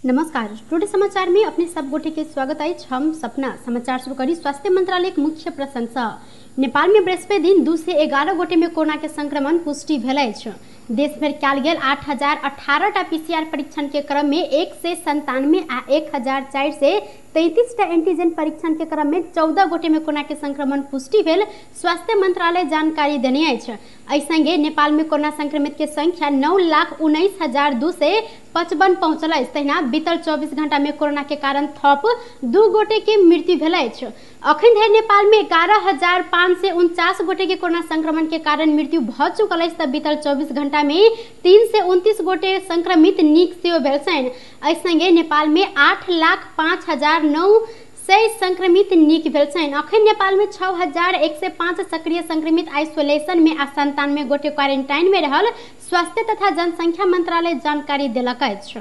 नमस्कार, टुडे समाचार में अपने सब गोटे के स्वागत अछि। हम सपना समाचार शुरू करी स्वास्थ्य मंत्रालय के मुख्य प्रशंसा। नेपाल में बृहस्पति दिन 2 से 11 गोटे में कोरोना के संक्रमण पुष्टि भेल अछि। देश भरि कयल गेल 8018 टा पीसीआर परीक्षण के क्रम में 197 आ 1433 टा एंटीजन परीक्षण के क्रम में 14 गोटे में कोरोना के संक्रमण पुष्टि भेल स्वास्थ्य मंत्रालय जानकारी देने अछि। एहि संगे नेपाल में कोरोना संक्रमित के संख्या 9,19,255 पहुंचल अछि। तहिना बीतल 24 घंटा में कोरोना के कारण थप 2 गोटे के मृत्यु भेल अछि। अखन धरि नेपाल में 11,549 गोटे के कोरोना संक्रमण के कारण मृत्यु भ चुकल अछि। त बीतल 24 घंटा में 329 गोटे संक्रमित नीक सेहो भेल छनि। एहि संगे नेपाल में 8,05,900 संक्रमित नीक भेल छनि। अखन नेपाल में 6,105 सक्रिय संक्रमित आइसोलेशन में आ 97 गोटे क्वारेंटाइन में रहल स्वास्थ्य तथा जनसंख्या मंत्रालय जानकारी देलक अछि।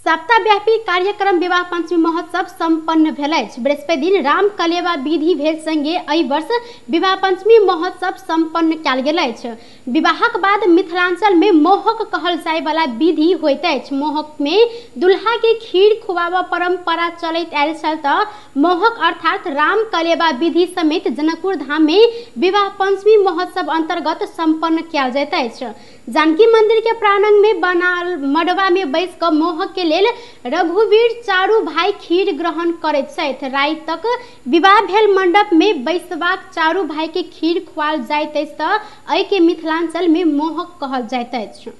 सप्ताहव्यापी कार्यक्रम विवाह पंचमी महोत्सव संपन्न भेल अछि। बृहस्पति दिन राम कलेवा विधि भेल संगे एहि वर्ष विवाह पंचमी महोत्सव संपन्न कयल गेल अछि। विवाहक बाद मिथिलांचल में मोहक कहल जाय वाला विधि होइत अछि। मोहक में दुल्हा के खीर खुआबऽ परंपरा चलैत आयल छल त मोहक अर्थात राम कलेवा विधि समेत जनकपुर धाम में विवाह पंचमी महोत्सव अंतर्गत संपन्न कयल जाइत अछि। जानकी मंदिर के प्रांगण में बनल मडवा में बैस क मोहक के लेल रघुवीर चारू भाई खीर ग्रहण करैत छथि। राति तक विवाह भेल मंडप में बैसबाक चारू भाई के खीर खुआल जाइत अछि त एहि के मिथिलांचल में मोहक कहल जाइत अछि।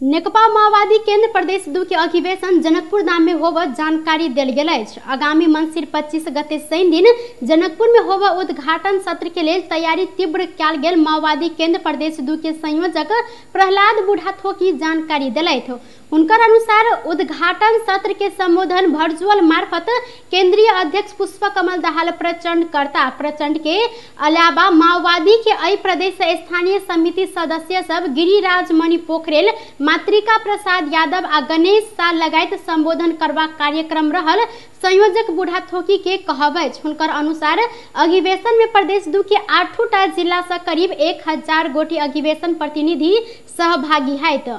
नेकपा माओवादी केंद्र प्रदेश 2 के अधिवेशन जनकपुर धाम में होब जानकारी देल गेल अछि। आगामी मंसिर 25 गते शनि दिन जनकपुर में होब उद्घाटन सत्र के लेल तैयारी तीव्र कयल गेल माओवादी केंद्र प्रदेश 2 के संयोजक प्रहलाद बुढ़ाथोकी जानकारी देलथि। हुनकर अनुसार उद्घाटन सत्र के संबोधन वर्चुअल मार्फत केंद्रीय अध्यक्ष पुष्प कमल दाहाल प्रचंड करता। प्रचंड के अलावा माओवादी के एहि प्रदेश स्थानीय समिति सदस्य सब गिरिराज मणि पोखरेल, मातृका प्रसाद यादव आ गणेश शाह लगायत संबोधन करबाक कार्यक्रम रहल संयोजक बुढ़ाथोकी के कहब अछि। हुनकर अनुसार अधिवेशन में प्रदेश 2 के 8टा जिला से करीब 1000 गोटी अधिवेशन प्रतिनिधि सहभागी हैत।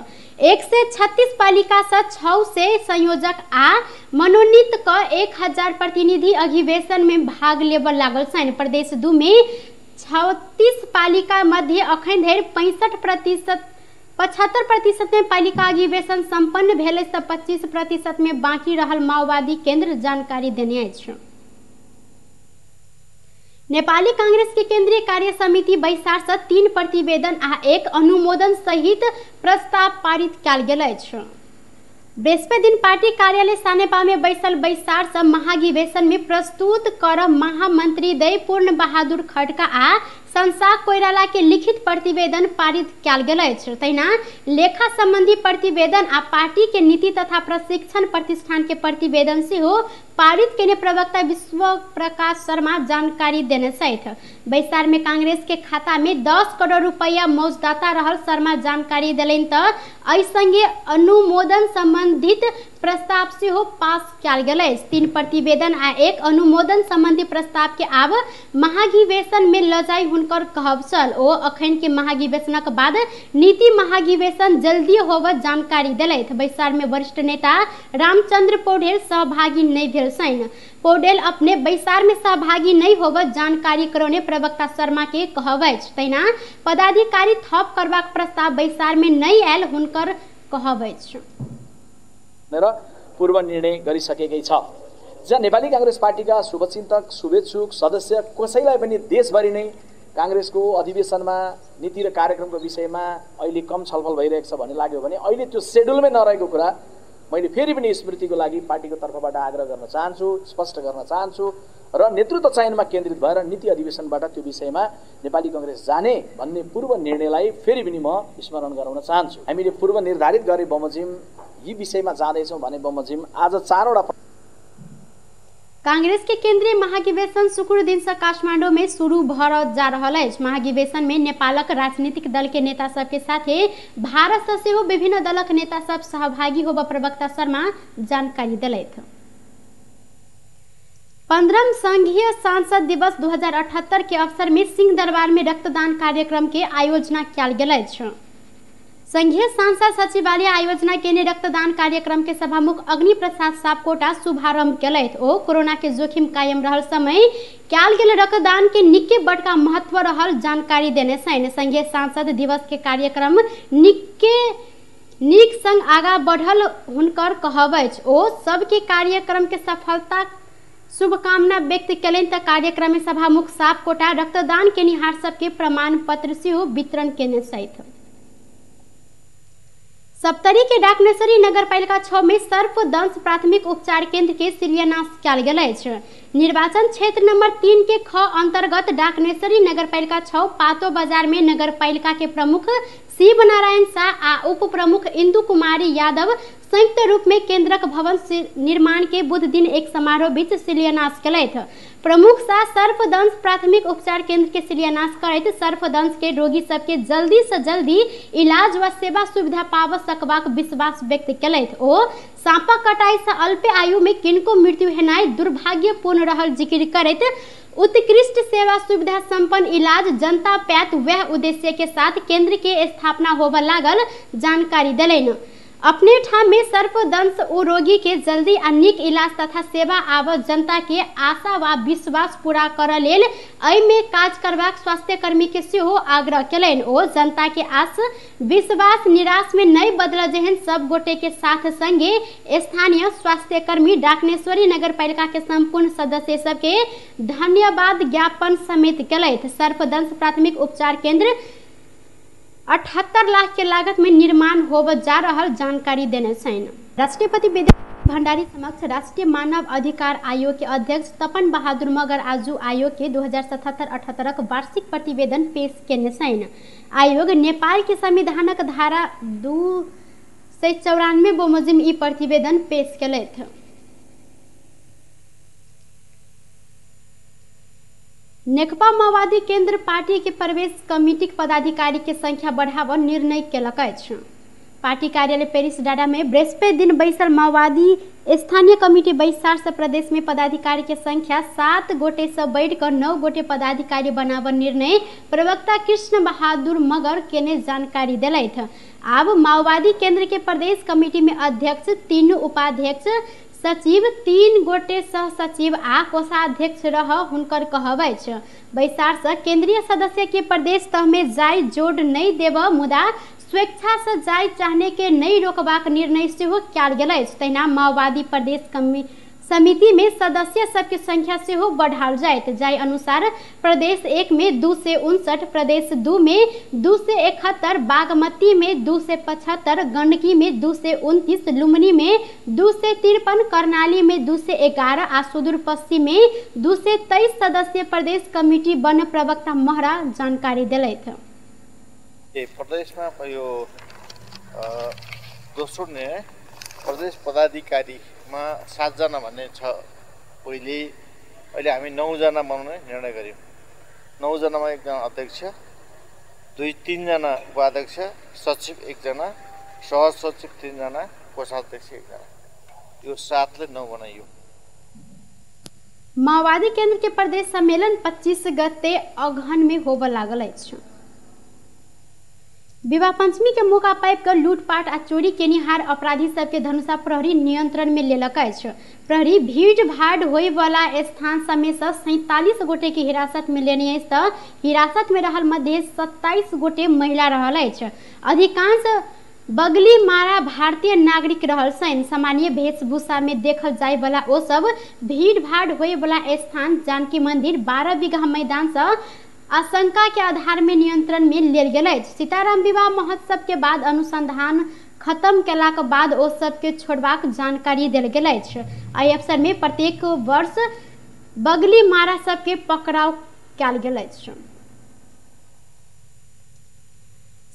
136 पालिका से 600 संयोजक आ मनोनीत क 1000 प्रतिनिधि अधिवेशन में भाग लेबऽ लागल छनि। प्रदेश 2 में 36 पालिका मध्य अखन धरि 75% में पालिका अधिवेशन संपन्न भेल अछि त 25% में बाकी रहल माओवादी केंद्र जानकारी देने अछि। नेपाली कांग्रेस के केंद्रीय कार्य समिति बैसार से 3 प्रतिवेदन आ 1 अनुमोदन सहित प्रस्ताव पारित कयल गेल अछि। बृहस्पति दिन पार्टी कार्यालय सानेपा में बैसल बैसार से महाधिवेशन में प्रस्तुत कर महामंत्री दय पूर्ण बहादुर खड़का आ संसार कोइराला के लिखित प्रतिवेदन पारित कयल गेल अछि। तहिना लेखा संबंधी प्रतिवेदन आ पार्टी के नीति तथा प्रशिक्षण प्रतिष्ठान के प्रतिवेदन सेहो पारित केने प्रवक्ता विश्व प्रकाश शर्मा जानकारी देने छथि। बैसार में कांग्रेस के खाता में 10 करोड़ रुपया मौजदाता रहल शर्मा जानकारी देलनि त एहि संगे अनुमोदन संबंधित प्रस्ताव सेहो पास कयल गेल अछि। 3 प्रतिवेदन आ 1 अनुमोदन संबंधी प्रस्ताव के आब महाधिवेशन में ल जाय हुनकर कहब छल। ओ अखन के महाधिवेशनक बाद नीति महाधिवेशन जल्दी होब जानकारी देलथि। बैसार में वरिष्ठ नेता रामचंद्र पौडेल सहभागी नहि भेल छनि। पौडेल अपने बैसार में सहभागी नहि होब जानकारी करौने प्रवक्ता शर्मा के कहब अछि। तहिना पदाधिकारी थप करबाक प्रस्ताव बैसार में नहि आयल हुनकर कहब अछि। पूर्व निर्णय गरिसकेकै छ। जहाँ नेपाली कांग्रेस पार्टीका शुभचिन्तक, शुभेच्छुक सदस्य कसैलाई पनि देशभरि नै कांग्रेसको अधिवेशनमा नीति र कार्यक्रमको विषयमा अहिले कम छलफल भइरहेको छ भन्ने लाग्यो भने अहिले त्यो सेड्युलमै नरहेको कुरा मैले फेरि पनि स्मृतिको लागि पार्टीको तर्फबाट आग्रह गर्न चाहन्छु, स्पष्ट गर्न चाहन्छु र नेतृत्व चयनमा केन्द्रित भएर नीति अधिवेशनबाट त्यो विषयमा नेपाली कांग्रेस जाने भन्ने पूर्व निर्णयलाई फेरि पनि म स्मरण गराउन चाहन्छु। हामीले पूर्व निर्धारित गरे बमोजिम यी विषयमा जाँदैछौँ भने बमोजिम आज 4वटा कांग्रेस के केंद्रीय महाधिवेशन शुक्र दिन से काठमांडू में शुरू भर जा रहल अछि। महाधिवेशन में नेपालक राजनीतिक दल के नेता सबके साथे भारत से सेहो विभिन्न दलक नेता सब सहभागी होब प्रवक्ता शर्मा जानकारी देलथि। 15वां संघीय सांसद दिवस 2078 के अवसर में सिंह दरबार में रक्तदान कार्यक्रम के आयोजना कयल गेल अछि। संघीय सांसद सचिवालय आयोजना केने रक्तदान कार्यक्रम के सभामुख अग्नि प्रसाद सापकोटा शुभारंभ केलथि। ओ कोरोना के जोखिम कायम रहल समय कयल गेल रक्तदान के निके बड़का महत्व रहल जानकारी देने छनि। संघीय सांसद दिवस के कार्यक्रम निके नीक संग आगा बढ़ल हुनकर कहब अछि। ओ सबके कार्यक्रम के सफलता शुभकामना व्यक्त केलनि त कार्यक्रम में सभामुख सापकोटा रक्तदान केनिहार सबके प्रमाण पत्र सेहो वितरण केने छथि। सप्तरी के डाकनेश्वरी नगरपालिका 6 में सर्पदंश प्राथमिक उपचार केंद्र के शिलान्यास कयल गेल अछि। निर्वाचन क्षेत्र नंबर 3 के ख अंतर्गत डाकनेश्वरी नगरपालिका 6 पातो बाजार में नगरपालिका के प्रमुख शिव नारायण शाह आ उप प्रमुख इंदु कुमारी यादव संयुक्त रूप में केंद्रक भवन निर्माण के बुध दिन एक समारोह बीच शिलान्यास केलथि। प्रमुख शाह सर्पदंश प्राथमिक उपचार केंद्र के शिलान्यास करैत सर्पदंश के रोगी सबके जल्दी से जल्दी इलाज व सेवा सुविधा पाब सकबाक विश्वास व्यक्त केलथि। ओ सांपक कटाई से अल्प आयु में किनको मृत्यु हेनाइ दुर्भाग्यपूर्ण रहल जिक्र करैत उत्कृष्ट सेवा सुविधा संपन्न इलाज जनता पैत वह उद्देश्य के साथ केंद्र के स्थापना होबय लागल जानकारी देलनि। अपने ठाम में सर्पदंश ओ रोगी के जल्दी आ नीक इलाज तथा सेवा आब जनता के आशा व विश्वास पूरा करय लेल एहिमे काज करबाक स्वास्थ्यकर्मी के सेहो आग्रह केलनि। ओ जनता के आस विश्वास निराश में नहीं बदल जेहन सब गोटे के साथ संगे स्थानीय स्वास्थ्यकर्मी डाकनेश्वरी नगरपालिका के संपूर्ण सदस्य सबके धन्यवाद ज्ञापन समेत केलथि। सर्पदंश प्राथमिक उपचार केंद्र 78 लाख के लागत में निर्माण होब जा रहल जानकारी देने छनि। राष्ट्रपति विद्या भंडारी समक्ष राष्ट्रीय मानव अधिकार आयोग के अध्यक्ष तपन बहादुर मगर आजू आयोग के 2077-78 वार्षिक प्रतिवेदन पेश केने छनि। आयोग नेपाल के संविधानक धारा 294 बमोजिम ई प्रतिवेदन पेश केलथि। नेकपा माओवादी केंद्र पार्टी के प्रवेश कमिटी पदाधिकारी के संख्या बढ़ाव निर्णय केलक अछि। पार्टी कार्यालय पेरिस डाडा में बृहस्पति दिन बैसल माओवादी स्थानीय कमिटी बैसार से प्रदेश में पदाधिकारी के संख्या 7 गोटे से बढ़कर 9 गोटे पदाधिकारी बनाव निर्णय प्रवक्ता कृष्ण बहादुर मगर केने जानकारी देलथि। आब माओवादी केंद्र के प्रदेश कमिटी में अध्यक्ष, 3 उपाध्यक्ष, सचिव, 3 गोटे सह सचिव आ कोषाध्यक्ष रह हुनकर कहब अछि। बैसार से केंद्रीय सदस्य के प्रदेश तह में जाय जोड़ नहीं देब मुदा स्वेच्छा से जाय चाहने के नहीं रोकबाक निर्णय सेहो कयल गेल अछि। तहिना माओवादी प्रदेश समिति में सदस्य सबके संख्या सेहो बढ़ाओल जायत। जाय अनुसार प्रदेश 1 में 259, प्रदेश 2 में 271, बागमती में 275, गंडकी में 229, लुम्बिनी में 253, कर्णाली में 211 आ सुदूर पश्चिम में 223 सदस्य प्रदेश कमिटी बन प्रवक्ता महरा जानकारी देलथि। प्रदेशमा यो दोस्रो निर्णय प्रदेश पदाधिकारीमा 7 जना भन्ने छ पहिले, अहिले हामी 9 जना बनाउने निर्णय गर्यौँ। 9 जनामा 1 जना अध्यक्ष, 2-3 जना उपाध्यक्ष, सचिव 1 जना, सहसचिव 3 जना, कोषाध्यक्ष 1 जना, यो 7 ले 9 बनाइयो। माओवादी केंद्र के प्रदेश सम्मेलन 25 गते अगहन में होबय लागल अछि। विवाह पंचमी के मौका पाबि कऽ लूटपाट आ चोरी केनिहार अपराधी सबके धनुषा प्रहरी नियंत्रण में लेलक अछि। प्रहरी भीड़ भाड़ होय वाला स्थान समेत 47 गोटे के हिरासत में लेने अछि तऽ हिरासत में रहल मध्य 27 गोटे महिला रहल अछि। अधिकांश बगली मारा भारतीय नागरिक रहल छनि। सामान्य वेशभूषा में देखल जाय वाला ओ सब भीड़ भाड़ होय वाला स्थान जानकी मंदिर 12 बीघा मैदान से आशंका के आधार में नियंत्रण में लेल गेल अछि। सीताराम विवाह महोत्सव के बाद अनुसंधान खत्म केलाक बाद ओ सबके छोड़बाक जानकारी देल गेल अछि। एहि अवसर में प्रत्येक वर्ष बगली मारा सबके पकड़ाव कयल गेल अछि।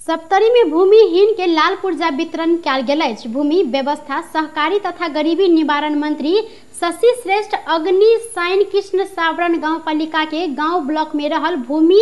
सप्तरी में भूमिहीन के लाल पुर्जा वितरण कयल गेल अछि। भूमि व्यवस्था सहकारी तथा गरीबी निवारण मंत्री शशि श्रेष्ठ अग्नि साइन कृष्ण सावरण गांवपालिका के गांव ब्लॉक में रहल भूमि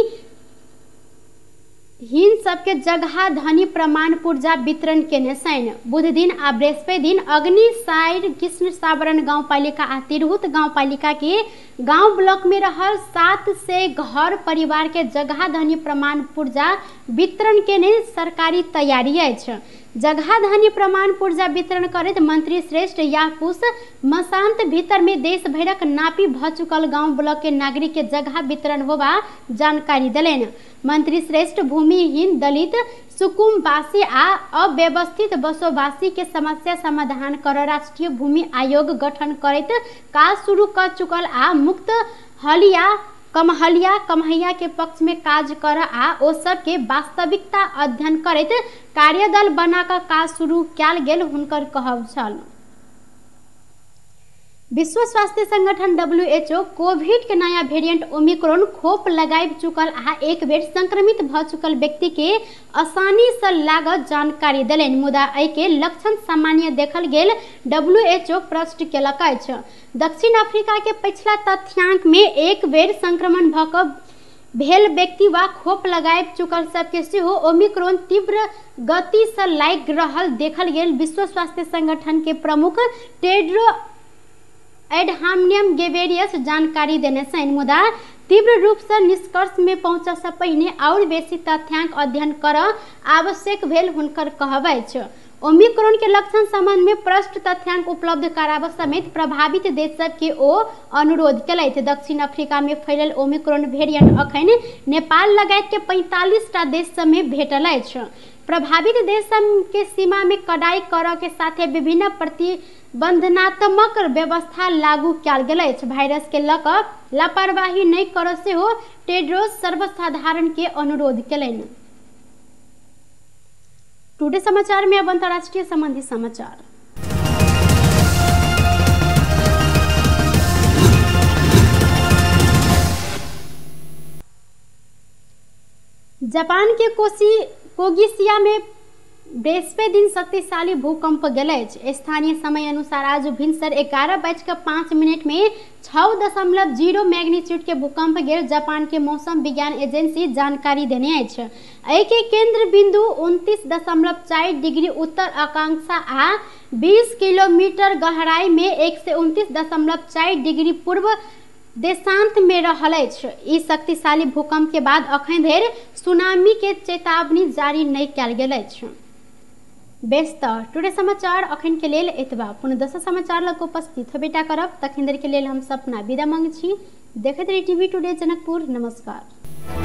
हीन सबके जगह धनी प्रमाण पुर्जा वितरण केने छनि। बुध दिन आ बृहस्पति दिन अग्नि साइड कृष्ण सावरण गाउँपालिका आ तिरहुत गाउँपालिका के गांव ब्लॉक में रहल 700 घर परिवार के जगह धनी प्रमाण पुर्जा वितरण केने सरकारी तैयारी अछि। जगह धनी प्रमाण पुर्जा वितरण करैत मंत्री श्रेष्ठ या पुष मसांत भीतर में देश भरक नापी भ चुकल गांव ब्लॉक के नागरिक के जगह वितरण होबा जानकारी देलनि। मंत्री श्रेष्ठ भूमिहीन दलित सुकुमवासी आ अव्यवस्थित बसोवासी के समस्या समाधान कर राष्ट्रीय भूमि आयोग गठन करैत काज शुरू कर चुकल आ मुक्त हलिया कमहलिया कमहैया के पक्ष में काज कर आ ओ सब के वास्तविकता अध्ययन करैत कार्यदल बना कर काज शुरू कयल गेल हुनकर कहब छल। विश्व स्वास्थ्य संगठन WHO Covid के नया वेरिएंट ओमिक्रॉन खोप लगाबि चुकल आ एक बेर संक्रमित भ चुकल व्यक्ति के आसानी से लागत जानकारी देलनि, मुदा एहि के लक्षण सामान्य देखल गेल WHO प्रश्न केलक अछि। दक्षिण अफ्रीका के पिछला तथ्यांक में एक बेर संक्रमण भ क भेल व्यक्ति वा खोप लगाबि चुकल सबके सेहो ओमिक्रॉन तीव्र गति से लागि रहल देखल गेल विश्व स्वास्थ्य संगठन के प्रमुख टेड्रो एडहामियम गेबेरियस जानकारी देने छनि, मुदा तीव्र रूप से निष्कर्ष में पहुँचऽ से पहिने और बेसी तथ्यांक अध्ययन करऽ आवश्यक भेल हुनकर कहब अछि। ओमिक्रॉन के लक्षण संबंध में प्रष्ट तथ्यांक उपलब्ध कराबऽ समेत प्रभावित देश सब के ओ अनुरोध केलथि। दक्षिण अफ्रीका में फैलल ओमिक्रॉन वेरिएंट अखन नेपाल लगायत के 45 टा देश सब में भेटल अछि। प्रभावित देश सब के सीमा में कड़ाई करऽ के साथे विभिन्न प्रतिबंधनात्मक व्यवस्था लागू कयल गेल अछि। वायरस के लऽ कऽ लापरवाही नहि करऽ सेहो टेड्रोस सर्वसाधारण के अनुरोध केलनि। टुडे समाचार में अब अंतर्राष्ट्रीय संबंधी समाचार। जापान के कोगिसिया में बृहस्पति दिन शक्तिशाली भूकंप गेल अछि। स्थानीय समय अनुसार आज भिनसर 11:05 में 6.0 मैग्नीट्यूड के भूकंप गेल जापान के मौसम विज्ञान एजेंसी जानकारी देने अछि। एहि के केंद्र बिंदु 29.4 डिग्री उत्तर आकांक्षा आ 20 किलोमीटर गहराई में 129.4 डिग्री पूर्व देशांत में रहल अछि। ई शक्तिशाली भूकंप के बाद अखन धरि सुनामी के चेतावनी जारी नहि कयल गेल अछि। बेस त टुडे समाचार अखन के लेल एतबा। पुनः दोसर समाचार लग उपस्थित होबेटा करब, तखन देर के लेल हम सपना विदा मांग छी। देखैत रही टीवी टुडे जनकपुर। नमस्कार।